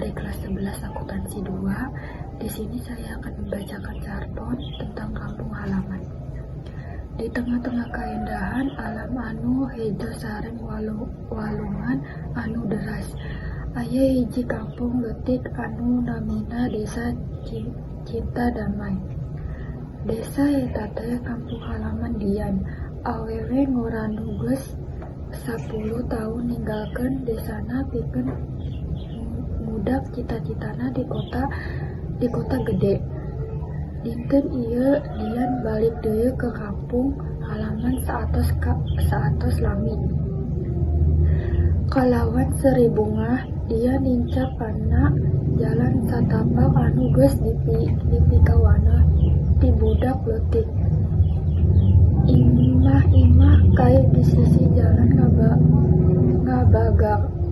dari kelas 11 Akuntansi 2. Di sini saya akan membacakan cerpon tentang kampung halaman. Di tengah-tengah kaendahan alam anu hejo sareng walungan anu deras, aya hiji kampung leutik anu namina Desa Cinta Damai. Desa eta teh kampung halaman Dian, awewe ngora nu geus 10 taun ninggalkeun desana pikeun ngudak cita-citana di kota gede. Dinten ieu Dian balik deui ka kampung halaman saatos lami. Kalawan seuri bungah, Dian nincak kana jalan satapak anu geus dipikawanoh ti budak leutik. Imah-imah kai di sisi jalan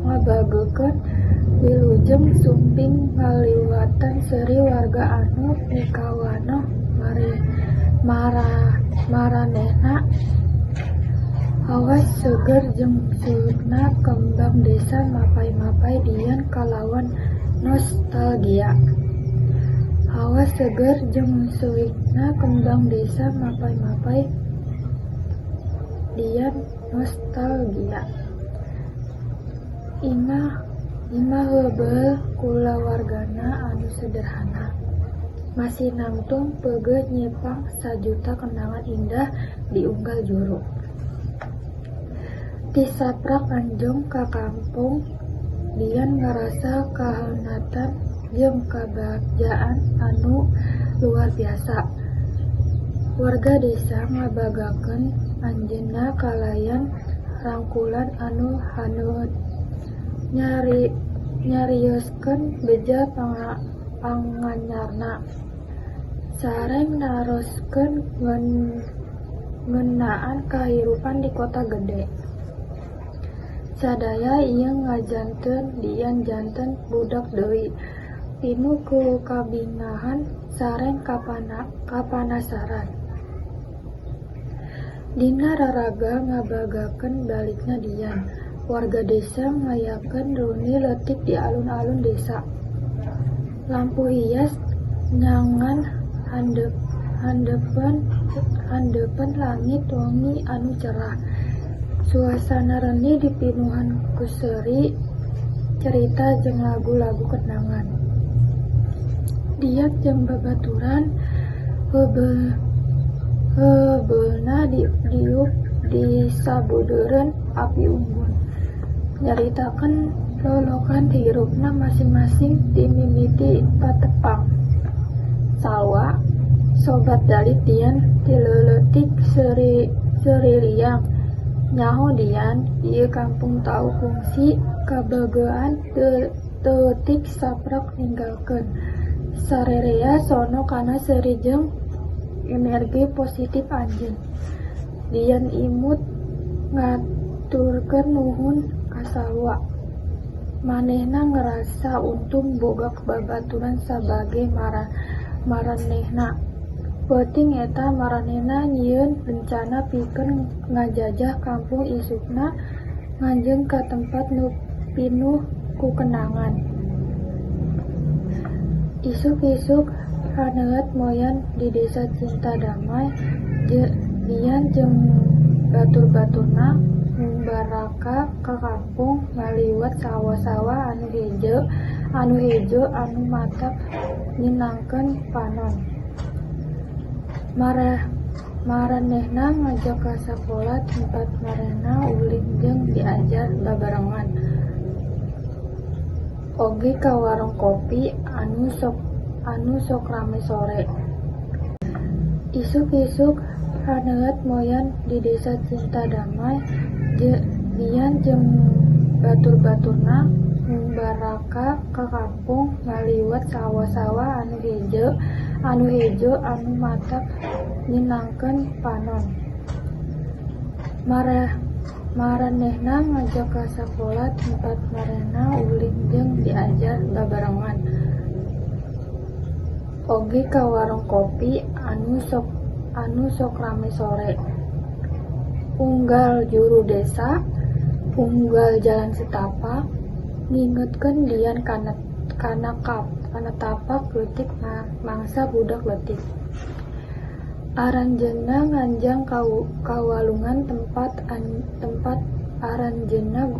ngabagekeun wilujeng sumping ngaliwatan seuri warga anu mikawanoh maranehna. Hawa seger jeung sueukna kembang desa mapay-mapay Dian kalawan nostalgia. Hawa seger jeung sueukna kembang desa mapay-mapay Dian nostalgia. Imah heubeul kulawargana anu sederhana, masih nangtung peugeuh nyepang sajuta kenangan indah di unggal juru. Ti saprak anjong ka kampung, Dian ngarasa kaheunatan jeung kabagjaan anu luar biasa. Warga desa ngabanggakeun anjeunna kalayan rangkulan anu haneut, nyarioskeun beja panganyarna, sareng naroskeun ngeunaan kahirupan di kota gede. Sadaya ieu ngajanten Dian janten budak deui, pinuh ku kabingahan sareng kapanasaran. Dina raraga ngabanggakeun balikna Dian, warga desa ngayakeun reuni leutik di alun-alun desa. Lampu hias nyangan handapeun langit wengi anu cerah. Suasana reuni dipinuhan ku seuri carita jeung lagu-lagu kenangan. Dian jeung babaturan heubeulna diuk di sabudeureun api unggun, nyaritakeun lolokan hirupna masing-masing ti mimiti patepang. Salwa, sobat dalit Dian ti leuleutik seuri riang, "Nyaho Dian, ieu kampung tau kungsi kabagean teutik saprak ninggalkeun. Sarerea sono kana seuri jeung energi positif anjeun." Dian imut ngaturkeun nuhun ka Salwa. Manehna ngarasa untung boga babaturan sabage maranehna. Peuting eta maranehna nyieun rencana pikeun ngajajah kampung isukna nganjeung ka tempat nu pinuh ku kenangan. Isuk-isuk haneut moyan di Desa Cinta Damai, Dian jeung batur-baturna ngumbaraka ka kampung ngaliwat sawah-sawah anu hejo anu matak nyenangkeun panon. Maranehna ngajak ka sakola tempat maranehna ulin jeung diajar babarengan, oge ka warung kopi anu sok rame sore. Isuk-isuk haneut moyan di Desa Cinta Damai, Dian jeung batur-baturna ngumbaraka ka kampung ngaliwat sawah-sawah anu hejo anu matak nyenangkeun panon. Maranehna ngajak ka sakola tempat maranehna ulin jeung diajar babarengan, oge ka warung kopi anu sok rame sore. Unggal juru desa, unggal jalan setapak, ngingetkeun Dian kana tapak leutik mangsa budak leutik. Aranjeunna nganjang ka walungan tempat aranjeunna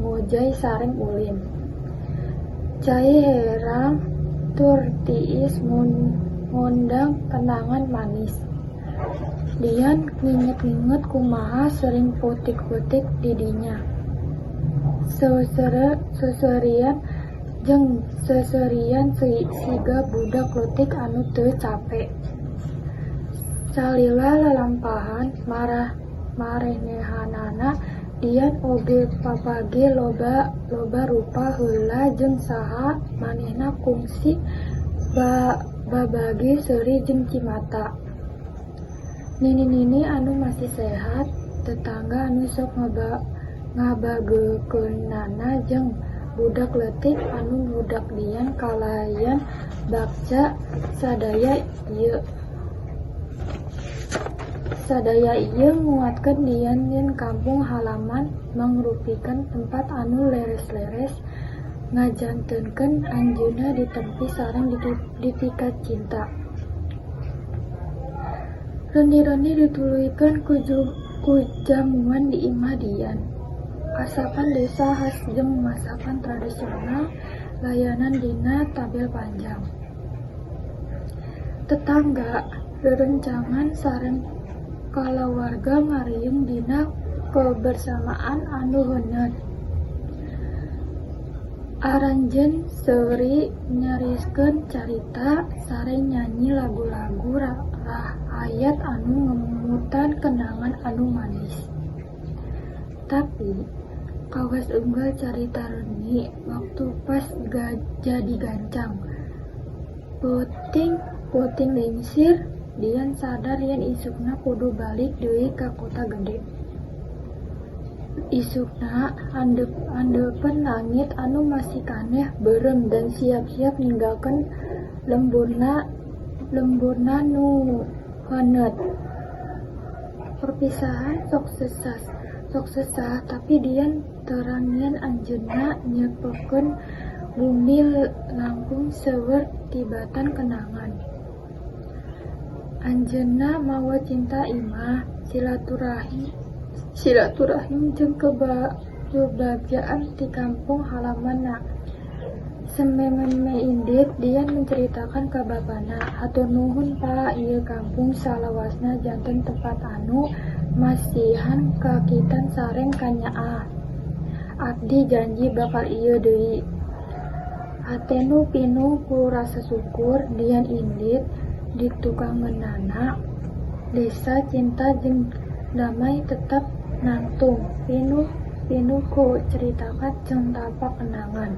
ngojay sareng ulin. Cai herang tur tiis ngondang kenangan manis. Dian nginget-nginget kumaha sering peutik-peutik di dinya. Seuseurian jeung seuseurian siga budak leutik anu teu cape. Salila lalampahan marenehanana, Dian oge papanggih loba rupa heula jeung saha manehna kungsi babagi seuri jeung cimata. Nini-nini anu masih sehat, tetangga anu sok ngabagekeunana jeung budak leutik anu budak Dian kalayan bagja. Sadaya ieu nguatkeun Dian yen kampung halaman mangrupikeun tempat anu leres-leres ngajantenkeun anjeunna ditempi sareng dipikacinta. Reuni-reuni dituluykeun ku jamuan di imah Dian. Asapan desa khas jeung masakan tradisional layanan dina tabel panjang. Tetangga, rerencangan sareng kalawarga ngariung dina kebersamaan anu heuneut. Aranjeun seueur nyarioskeun carita sareng nyanyi lagu-lagu rahayat anu ngemutan kenangan anu manis. Tapi, kawas unggal carita reuni waktu pas jadi gancang. Peuting-peuting lingsir, Dian sadar yen isukna kudu balik deui ka kota gede. Isukna handeupeun langit anu masih kaneh beureum dan siap-siap ninggalkeun lemburna nu heuneut. Perpisahan sok sesah, tapi Dian terang yen anjeunna nyepekeun bumi langkung seueur tibatan kenangan. Anjeunna mawa cinta imah, silaturahim jeung kebagjaan ti kampung halamanna. Samemeh indit, Dian menceritakan ka bapana, "Hatur nuhun Pa, ieu kampung salawasna janten tempat anu masihan kakitan sareng kanyaah. Abdi janji bakal ieu deui." Hate nu pinuh ku rasa syukur, Dian indit ditukangeunana. Desa cinta jeung damai tetep nangtung, pinuh ku carita jeung tapak kenangan.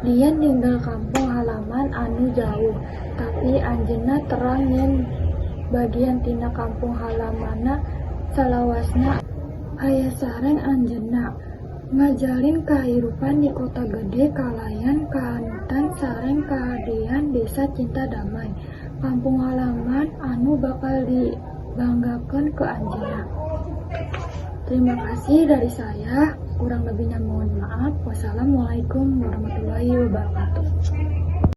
Dian ninggal kampung halaman anu jauh, tapi anjeunna terang yen bagian tina kampung halamanna salawasna aya sareng anjeunna. Ngajalin kahirupan di kota gede kalayan kahanetan sareng kahadean desa cinta damai, kampung halaman anu bakal dibanggakeun ku anjeunna. Terima kasih dari saya, kurang lebihnya mohon maaf. Wassalamualaikum warahmatullahi wabarakatuh.